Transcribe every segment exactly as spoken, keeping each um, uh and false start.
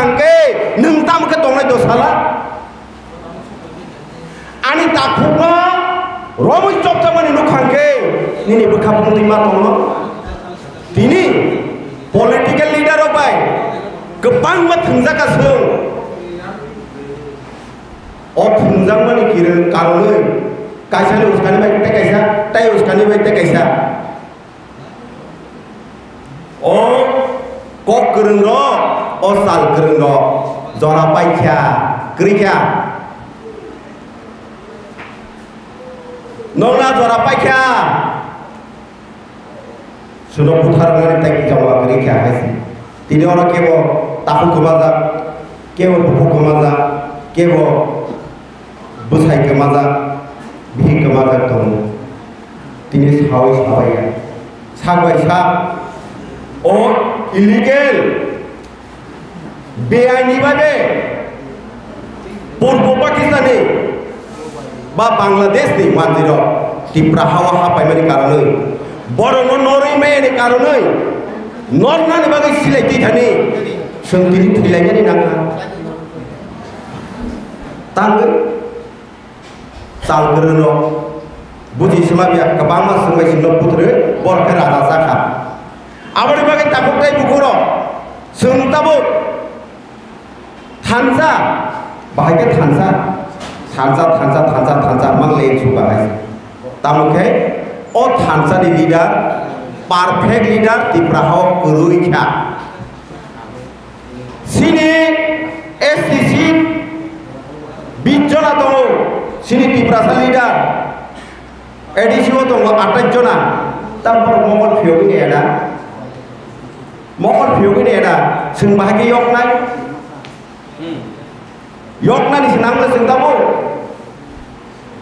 Hwnkhe nwng tamo khe tongnai dosala? Ani takhukno romwi chopjakmani nukha hwnkhe nini bwkha bumtwi ma tongo? Tini political leader rok bai kwbangma thwngjakha chwng. O thwngjakmani kir-, karonwi kaisani uskani bai tei kaisa, tei uskani bai tei kaisa. O kok kwrwng rok, o sal kwrwng rok jora paikha, kwrwikha. Nokna jora paikha. Suno buthar nani tai kijao kwrwikha hai se. Tini oro kebo takhuk kwmajak, kebo bukhuk kwmajak, kebo bwsai kwmajak, bihik kwmajak tongo. Tini sawi sabaiya. Sak bai sak o illegal beaini babe Purbo Pakistani ba Bangladeshni manjwirok Tipra hao hapaimani karonwi borokno norwi mayani karonwi nornani bagwi silai twi thani chwng tini thwilaimani nangkha. Tangwi Chal kwrwno buji swlabya kwbangma swngbai swngno buthurwi borok khe raja chakha. Aboni bagwi takhuk tei bukhurok chwng tabuk thansa, bahai khe thansa, thansa, thansa, thansa, thansa mang le chu bahai. Tamo khe o thansani leader, perfect leader Tipra hao kwrwi kha. Chini S T C bish jona tongo, chini Tiprasa leader, A D C o tongo atais jona, taborok mokol phiyogwi nai da, mokol phiyogwi nai da, chwng bahai khe yoknai, yoknani se nangmani chwng tabuk.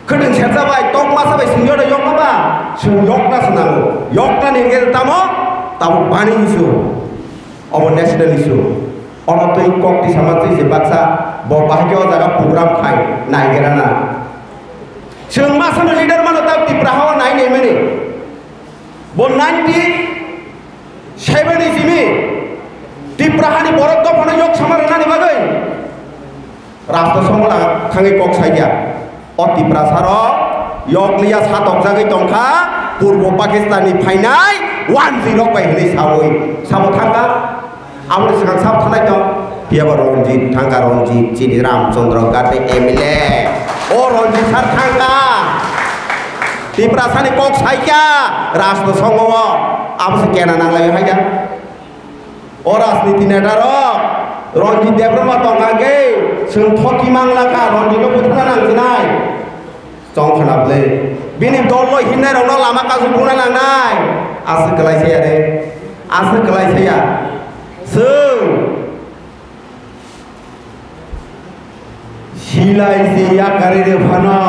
Khwtwng sersa bai, tok masa bai chwng joto yokna ba, chwng yokna se nango. Yokna ni hwnkhe tamo, tabuk bani issue. Obo national issue. Ono twi kok twi sama twi se baksa, bo bahai khe o jaga program khai, nai gera na. Chwng masa no leader mano tabuk Tipra hao nai nai mani. Bo ninety seven ni simi Tipra hani borok dophano yok sama rwnani bagwi Rashtra Songho thangwi kok saikha. O Tiprasa rok yok liya satokjagwi tongkha Purbo Pakistan ni phainai wanjwi rok bai hwnwi sawi sabo thangkha. Aboni swkang sabo thanai tong. Phiya bo Ranjit thangkha, Ranjit chini Ramchandra Gate M L A. O Ranjit sir thangkha. Tiprasani kok saikha Rashtra Songho o. Abo se kena nanglai hai da. O rajniti neta rok Ranjit Debbarma tongkha khe chwng thoki mangla kha, Ranjit no buthana nangsinai. Chong khna bwle. Bini dol no himnai rok no lama kasu buna nangnai. Aswk kwlai saya re. Aswk kwlai saya. Chwng Silai se yakarwi rw phano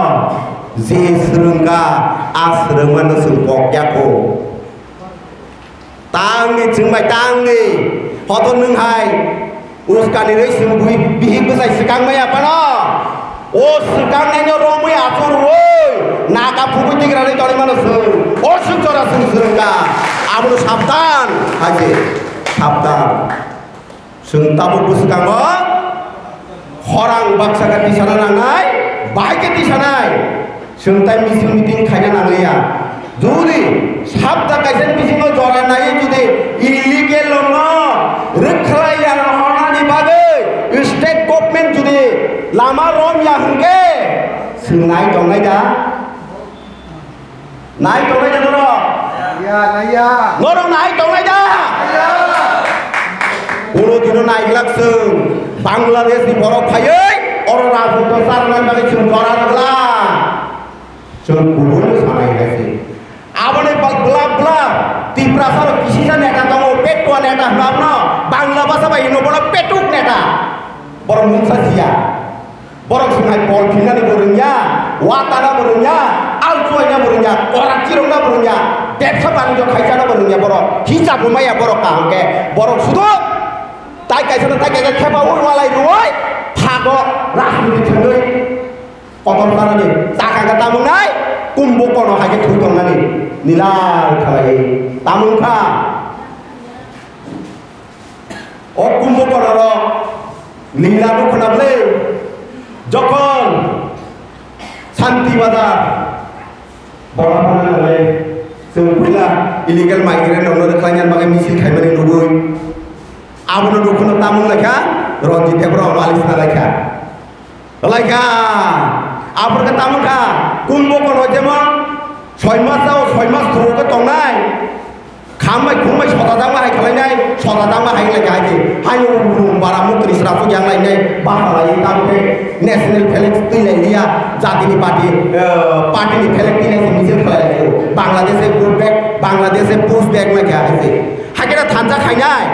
je swrwngkha, a swrwngmano chwng pok ya kho. Tangni chwng bai tangni, hoto nwng hai uskani rwi chwng bui bihik bwsai swkang maya phano. O swkangnaino romwi achuk rwui naka phugui tigrani tongwi mano chwng. O swk jora chwng swrwngkha, abono sabdan hai se, sabdan. Chwng tabuk bwskango khorang baksa khe tisana nangnai, bahai khe tisanai. Chwng tai meeting meeting khaina nangliya. Jodi sabda kaisa bisingo jora naiwi jodi illegal rokno rwkhlai ya hornani bagwi state government jodi lama rom ya hwnkhe chwng nai tongnai da? Nai tongnai da norok? Ya, naiya. Norok nai tongnai da? Ya. Kono dino naiglak chwng Bangladesh ni borok phaiwi oro rajotto charwna bagwi chwng jora rwgla. Chwng kubui no sanai hai se. Aboni bwla bwla Tiprasa rok kisisa neta tongo, petua neta hwnba no Bangla basa bai hino bono petuk neta. Borok mungsa siya. Borok swngnai bol phinnani bo rwngya, watana bo rwngya, al chuaina bo rwngya, korak chirokna bo rwngya, bebsa banijyo khaisana bo rwngya borok. Hisab bo maya borok kaham khe. Borok sudo tai kaisa no tai kaisa thepa ui walai rwui phago rajniti thangwi kotor sanani chakha khe tamung nai kumbo kono hai khe thwi tongnani nilai khalai tamung kha. O kumbo kono rok Nila no khwna bwle, jokhon Shanti Bazar, Bora Bora nale, chwng puila illegal migrant rokno rwkhlaina bagwi misil khaimani nugwi. Abono nukhwno tamung laikha, Ranjit Debra omo alis na laikha. Laikha, aphurkhe tamung kha, kumbo kono jemon soi mas sao, soi mas thuo khe tongnai. Khambai khumbai sotajakma hai khwlainai, sotajakma hai khlai hai se. Haino brum bara mukri sra su yang lainai, basa lai tamo khe national flag twi lai liya, jatini party, eh, party ni flag twi lai se misil khlai lai se. Bangladesh e vote back, Bangladesh e push back ma khe hai se. Hakhe thansa khainai,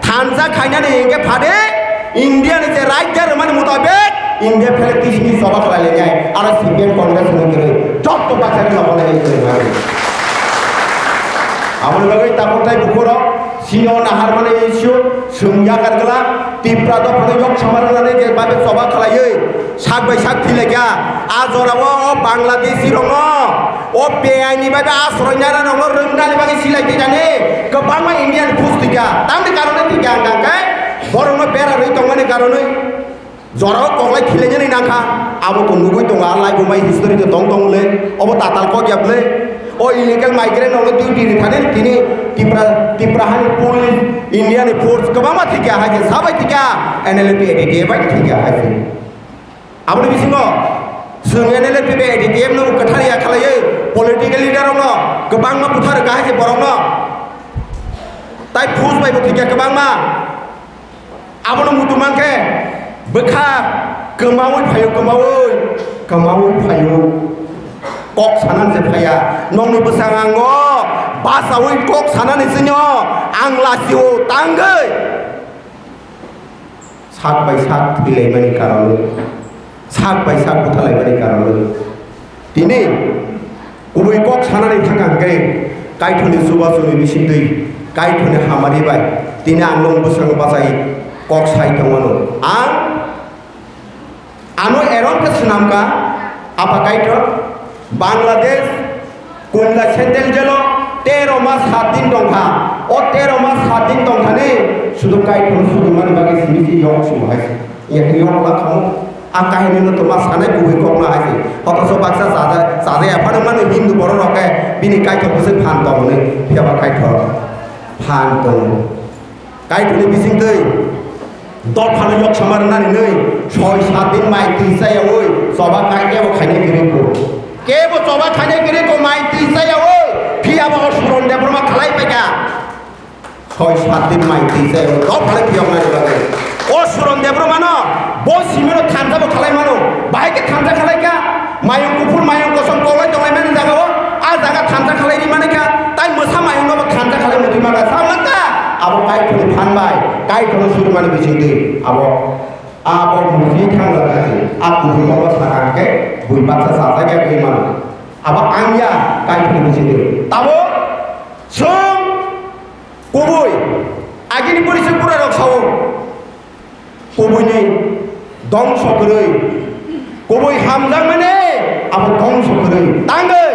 thansa khainani hingke phade India ni je right rwmani mutabek India flag twi sini soba khlai lai nai, aro C P M Congress ni kwrwi jotto baksa ni lobo lai kwrwi. Aboni bagwi tabuk tai bukhoro sino nahar mani issue sung yakar gla Tipra dophano yok samar nani je babe soba khlaiwi sak bai sak thilai kha. A jora o Bangladeshi rokno o beaini babe asroi nara rokno rwngnani bagwi silai twi jani kwbangma India ni phus twi kha. Tamni karone twi kha hwnkha khe borokno bera rwi tongmani karonwi. Jorao koklai khilainani nangkha, abo to nugui tongo, a laibumai history to tong tong le, obo tatal kok ya ble. O illegal migrant rokno duty ri thani tini Tipra, Tipra hani police, India ni force kwbangma thikya, hai khe sabai thikya, N L F T A D T F bai thikya hai khe. Aboni bisingo chwng N L F T A D T F no kwthar ya khalaiwi political leader rokno kwbangma buthar ka hai khe borokno tai force bai bo thikya kwbangma. Abono muchung mankhe bwkha kwmaui phaio, kwmaui, kwmaui phaio. Kok sanani se phaiya. Nokni bwskango bachaui kok sanani sino ang lasio tangwi. Sak bai sak thwilaimani karonwi. Sak bai sak buthalaimani karonwi. Tini kubui kok sanani thangkha hwnkhe Kaitorni chubachu ni bisingtwi Kaitorni hamari bai tini ang nwng bwskango bachai kok sai tongmano. Ang ano eron khe swnamkha Apha Kaitor Bangladesh Kumla Central Jail o tero mas sat din tongkha. O tero mas sat din tongthani sudu Kaitor sudumani bagwi simi se yok sumo hai se. Yakni yok la khamu. A kahini no toma sanai kubui kok no hai se. Hotoso baksa chaja, chaja ya phano mano Hindu borok rok khe bini Kaitor bwswk phan tong hwnwi. Phiya ba Kaitor phan tong. Kaitor ni bising twi dopha no yok sama rwnani nwi soi sat din mai twi chaya oi choba kai kebo khainai kwrwi ko. Kebo choba khainai kwrwi ko mai twi chaya oi. Phiya ba o Suron Debbarma khalai paikha. Soi sat din mai twi se o dopha le phiyok nani bagwi. O Suron Debbarma no bo simi no thansa bo khalai mano. Bahai khe thansa khalai kha. Mayung kuphur mayung kosom koklai tonglai mani jaga o. A jaga thansa khalai ri mani kha. Tai mwsa mayung no bo thansa khalai mani maka sa mata. Abo Kaitor ni phan bai. Kaitor no suru mani bising twi. Abo, abo musi thang la kasi. A kuphur kobo sakang khe bui baksa sa sa khe ri mano. Abo ang ya Kaitor ni bising twi. Tabo Chwng kubui agini porichoi pura rok sao. Kubui ni dongso kwrwi. Kubui hamjakmani abo dongso kwrwi. Tangwi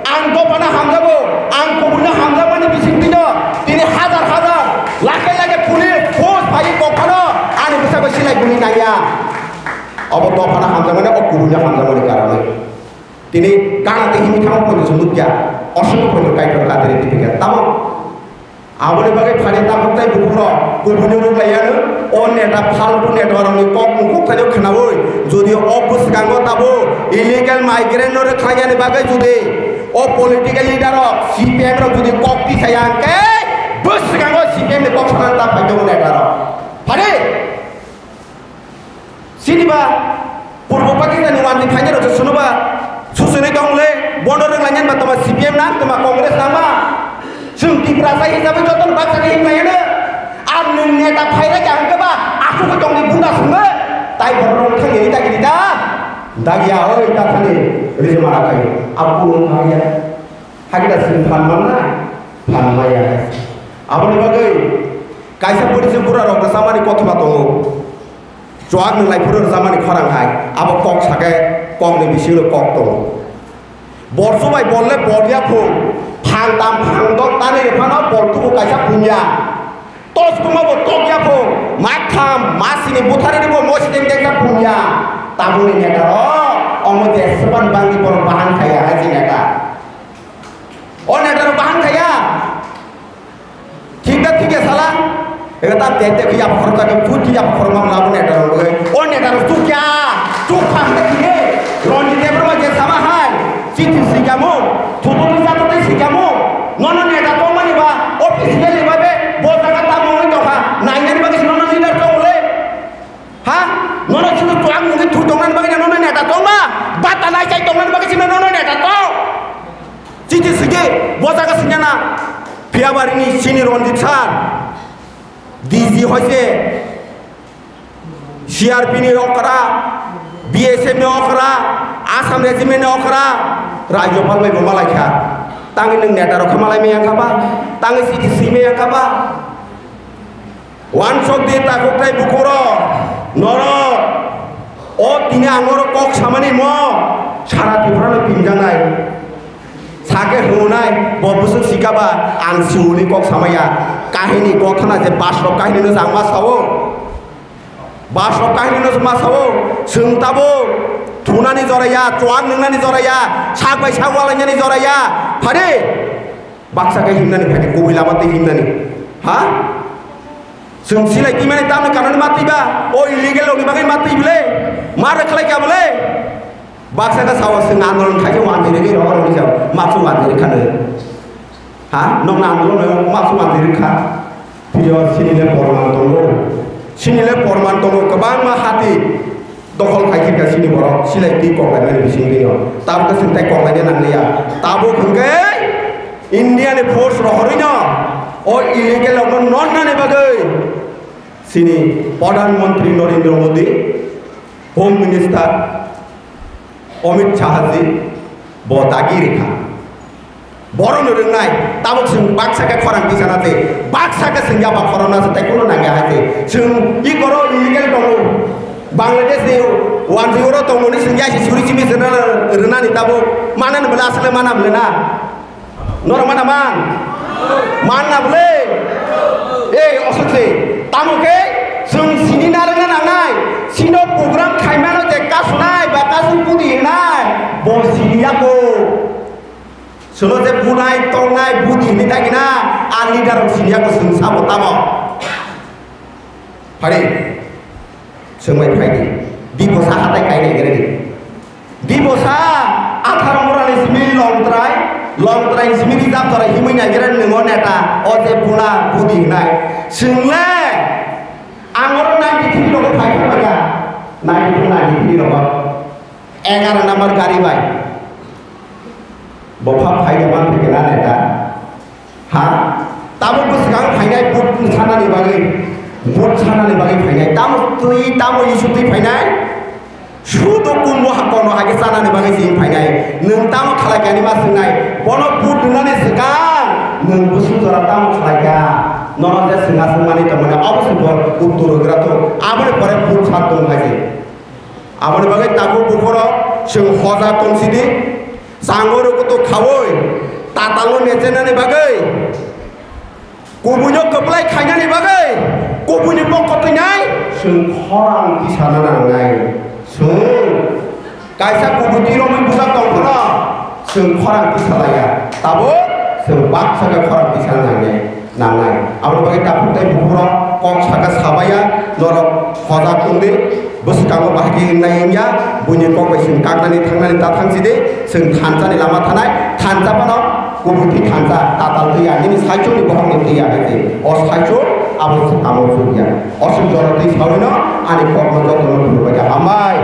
ang dophano hamjago, ang kubui no hamjakmani bising twi no tini hajar hajar lakhe lakhe police force phaiwi kok phano ani bwskango silai bini nangya. Abo dophano hamjakmani, o kubui no hamjakmani karonwi. Tini gana tei himwi thangma poito se nukya, osongo poito Kaitor kadri tipikha. Tamo aboni bagwi phani tabuk tei bukhuk rok kubuni rwk lai yanu, o neta phaltu neta rokni kok mung kok thani khwnaui, jodi o bwskango tabo illegal migrant no rwkhlai yani bagwi jodi o political leader rok C P M rok jodi kok tisaya hwnkhe bwskango C P M ni kok sana ta phai tongo neta rok. Phani Siniba, Purbo Pakistan ni wanti phainai rok se sunuba, susuni tong le, bono rwng lainani ba toma C P M nang, toma Congress nang ba. Chwng Tiprasa hisabe joto no baksa khe himlai ano. Ar nwng neta phaira khe ang khe ba, aswk khe tongni bunda swngo. Tai borok rok thang ni ta gini ta. Dagya oi ta thani, rijma rakai. Apu nung thang ya. Hakhe da chwng phan manna, phan maya. Aboni bagwi kaisa porichoi bura rok rwchapmani kothoma tongo. Chuak nwng lai phuru rwchapmani khorang hai, abo kok sakhe kokni bisingo kok tongo. Borsu bai bolle bol ya phung, phang tam phang dok tanwi rw phano bol tubu kaisa phung ya. Tos kuma bo tok ya pho, ma kham, ma sini buthari ni bo mo sini dek ta phum ya. Tabuk ni neta ro, omo je seban bang ni borok bahan khaya hai je neta. O neta ro bahan khaya. Thik da thik ya sala. Ega ta tek tek ya phor ta ke put ya phor ma la bo neta ro. O neta ro chuk ya, chuk phang de thik e. Ronjit Debbarma je sama hai, chithi sikamo, thutu ni jato te sikamo. Nono neta tongmani ba, officially ba be, bo jaga ta mungwi tongkha, nainani bagwi sino nono leader tong le. Ha? Nono sino tuang mungwi thu tongnani bagwi nono neta tongma, bata nai chai tongnani bagwi sino nono neta tong. Chithi sigi, bo jaga sinyana, Phiyabari ni sini Ronjit sir, D G hoise, C R P ni okra, B S F ni okra, Assam Regiment ni okra, Rajyapal bai bo malai kha. Tangwi nwng neta rok khe malai maya kha ba, tangwi chithi swi maya kha ba. Wansok di takhuk tai bukhuk rok, norok, o tini ang oro kok samani mo, sara Tripura no pinjaknai. Sake hwnai, bo bwswk sika ba, ang siuni kok samaya. Kahini gothana je basrok kahini no jang ma sao. Basrok kahini no ma sao, chwng tabuk thunani jora ya, chuak nwngnani jora ya, sak bai sak walainani jora ya. Phari, baksa khe himnani phai, kubui lama twi himnani. Ha? Chwng silai twi mani tamni kanoni ma twi ba, o illegal rokni bagwi ma twi bwle, ma rwkhlai kha bwle. Baksa khe sao chwng andolon khaikhe wanjwi rwgwi rohor hwnwi sao, maksu wanjwi rwkha nw. Ha? Nokna andolon maksu wanjwi rwkha. Phiyo sinile porman tongo. Sinile porman tongo, kwbangma hati dokhol khai khirkha sini borok, silai twi koklaimani bisingtwi no. Tabukhe chwng tai koklaina nangliya. Tabuk hwnkhe India ni force rohorwi no o illegal rokno nonnani bagwi sini Pradhan Mantri Narendra Modi, Home Minister Amit Shah ji bo dagi rikha. Borokno rwngnai, tabuk chwng baksa khe khorang tisana se, baksa khe chwng yaba khorokna se, tei kuno nangya hai se. Chwng i koro illegal tongo. Bangladesh ni wanjwi oro tongmani chwng ya se suri simi se rwnani tabuk. Manani bwle aswk le mana bwle na? Norok mana man? Manna bwle? Ei, oswk se. Tamo khe chwng sini narwkna nangnai. Sino program khaimano je kasunai ba kasu pudi hinai. Bo sini yako. Chwngno je bunai, tongnai, budi hinwi dagina, a leader rok siniya kwchwng sabo tamo. Phari, chwng bai phai di. Dibosa hatai kainai gere di. Dibosa atharo mora ni simi longtrai, longtrai ni simi rijab torai himwi nai gere nwngo neta, o je buna, budi hinai. Chwng le, ang oro ninety three rogo phai kha bai kha. Ninety two, ninety three rogo. Egaroh number gari bai. Bo pha phai de man phai kena neta. Ha? Tamo bwswkang phainai vote sanani bagwi. Vote sanani bagwi phainai. Tamo twi, tamo issue twi phainai. Sudo kunbo ha kono hage sanani bagwi sing phainai. Nwng tamo khalai kani ma swngnai. Bono vote rwnani swkang nwng bwswk jora tamo khalai kha. Nono je swngna swngmani tongmani obo se bo uttor rwgra to. Aboni pore vote san tong hai se. Aboni bagwi tabuk buphoro chwng hoja tong sidi, chango rwkutwk khaui, tatalno nechenani bagwi, kubuino kwplai khainani bagwi, kubuini pokho twinai chwng khorang tisana nangnai. Chwng kaisa kubui twi romwi bwsajak tong phano, chwng khorang tisalaiya, tabuk chwng baksa khe khorang tisana nangnai. Nangnai. Aboni bagwi takhuk tei buphurok kok saka sabaiya, norok hojak wng di, bwskango bahai khe wngnai wngya, buini kok bai chwng kaknani thangnani ta thang sidi, chwng thansa ni lama thanai, thansa phano kubui twi thansa, tatal twiya, nini saichung ni bohok ni twiya hai se, o saichung abo se tamo chukya. Oswk jora twi saui no ani kok no joto no phuru bai kha hambai.